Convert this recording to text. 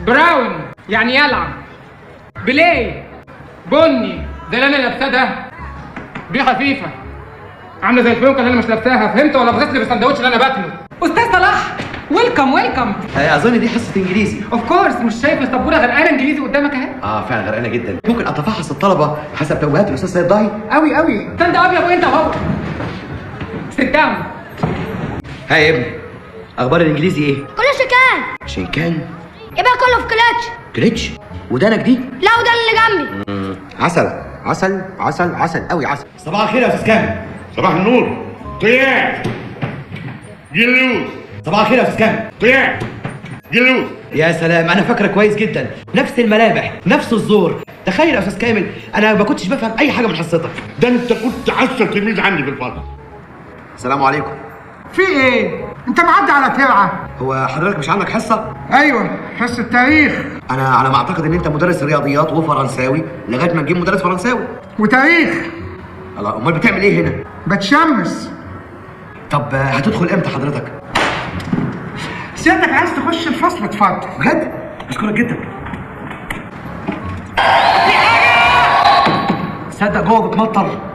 brown يعني يلعب، play بني زي اللي انا لابساه ده، B خفيفة عامله زي الفيونكه اللي انا مش لابساها، فهمت ولا باصص لي في السندوتش اللي انا باكله؟ استاذ صلاح، welcome welcome. اظن دي حصة انجليزي. of course، مش شايف السبوره غرقانة انجليزي قدامك اهي؟ اه فعلا غرقانة جدا. ممكن اتفحص الطلبة حسب توجيهات الاستاذ سيد ضاهي؟ قوي قوي. stand up يا ابويا انت اهو، sit down. ها يا ابني، اخبار الانجليزي ايه؟ كله شكان. شنكان؟ يبقى كله في كلتش. كليتش؟ ودانك دي؟ لا، وده اللي جنبي. عسل عسل عسل عسل قوي عسل. صباح الخير يا استاذ كامل. صباح النور. قيام، جلوس. صباح الخير يا استاذ كامل. قيام، جلوس. يا سلام، انا فاكره كويس جدا، نفس الملامح نفس الزور. تخيل يا استاذ كامل، انا ما كنتش بفهم اي حاجة من حصتك. ده انت كنت 10 تلميذ عندي في الفصل. السلام عليكم. في ايه؟ انت معدي على ترعه؟ هو حضرتك مش عندك حصة؟ ايوه، حصة تاريخ. انا على ما اعتقد ان انت مدرس رياضيات وفرنساوي لغاية ما نجيب مدرس فرنساوي. وتاريخ. الله، امال بتعمل ايه هنا؟ بتشمس. طب هتدخل امتى حضرتك؟ سيادتك عايز تخش الفصل اتفضل. بجد؟ اشكرك جدا. صدق جوه بتمطر.